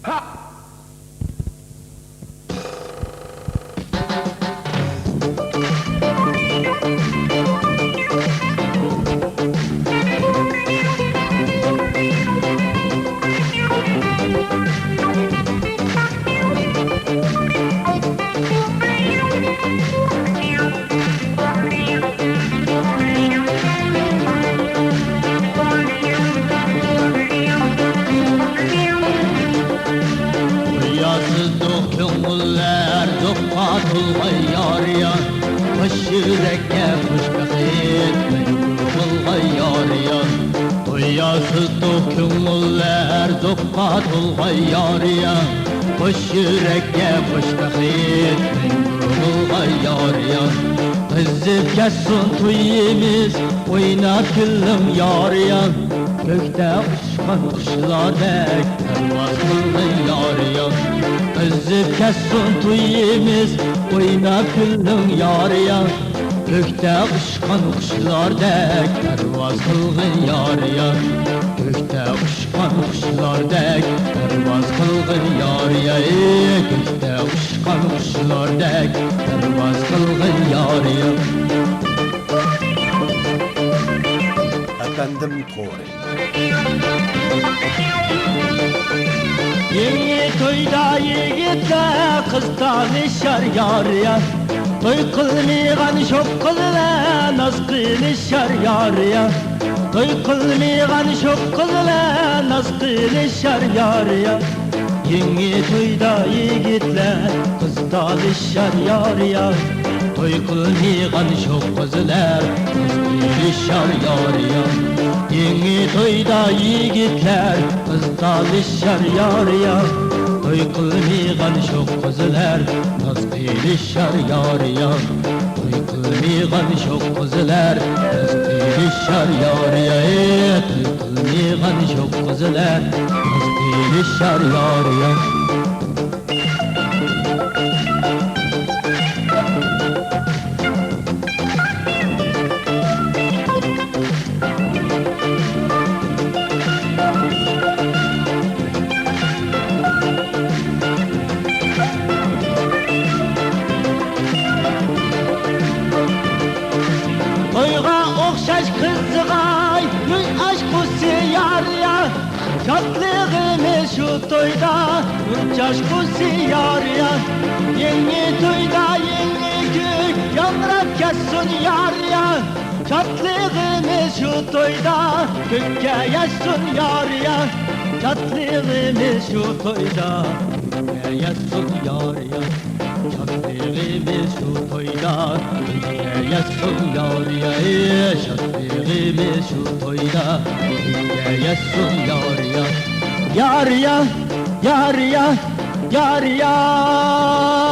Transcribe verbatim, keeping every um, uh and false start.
پاھ! قوياسىزدۇ كۆڭۈللەر دوققا تولغان يار-يار، قوش يۈرەككە قوش بەخت مەڭگۈ بولغان يار-يار. قوياسىزدۇ كۆڭۈللەر دوققا تولغان يار-يار، قوش يۈرەككە قوش بەخت مەڭگۈ بولغان يار-يار. قىزىپ كەتسۇن تويىمىز، ئويناپ كۈلۈڭ يار-يار، كۆكتە ئۇچقان قۇشلاردەك پەرۋاز قىلغىن يار-يار. قىزىپ كەتسۇن تويىمىز، ئويناپ كۈلۈڭ يار-يار، كۆكتە ئۇچقان قۇشلاردەك پەرۋاز قىلغىن يار-يار. كۆكتە ئۇچقان قۇشلاردەك پەرۋاز قىلغىن يار-يار، ئى، كۆكتە ئۇچقان قۇشلاردەك پەرۋاز قىلغىن يار-يار. ئەپەندىم تورى. يېڭى تويدا يىگىتلەر قىز تالىشار يار-يار. توي قىلمىغان شوق قىزلار ناز قىلىشار يار-يار. توي قىلمىغان شوق قىزلار ناز قىلىشار يار-يار. يېڭى تويدا يىگىتلەر قىز تالىشار يار-يار. توي قىلمىغان شوق قىزلار قىز تېرىشار يار-يار. يېڭى تويدا يىگىتلەر قىز تالىشار يار-يار. توي قىلمىغان شوق قىزلار ناز قىلىشار يار-يار. توي قىلمىغان شوق قىزلار ناز قىلىشار يار-يار. توي قىلمىغان شوق قىزلار ناز قىلىشار يار-يار. تويغا ئوخشاش قىزىغاي ئۆي ئاچقۇسى يار-يار. شادلىقىمىز شۇ تويدا نۇر چاچقۇسى يار-يار. يېڭى تويدا يېڭى كۈي ياڭراپ كەتسۇن يار-يار. شادلىقىمىز شۇ تويدا كۆككە يەتسۇن يار-يار. شادلىقىمىز شۇ تويدا كۆككە يەتسۇن يار-يار. شادلىقىمىز شۇ تويدا كۆككە يەتسۇن يار-يار. شادلىقىمىز شۇ تويدا كۆككە يەتسۇن يار-يار. يار-يار، يار-يار، يار-يار.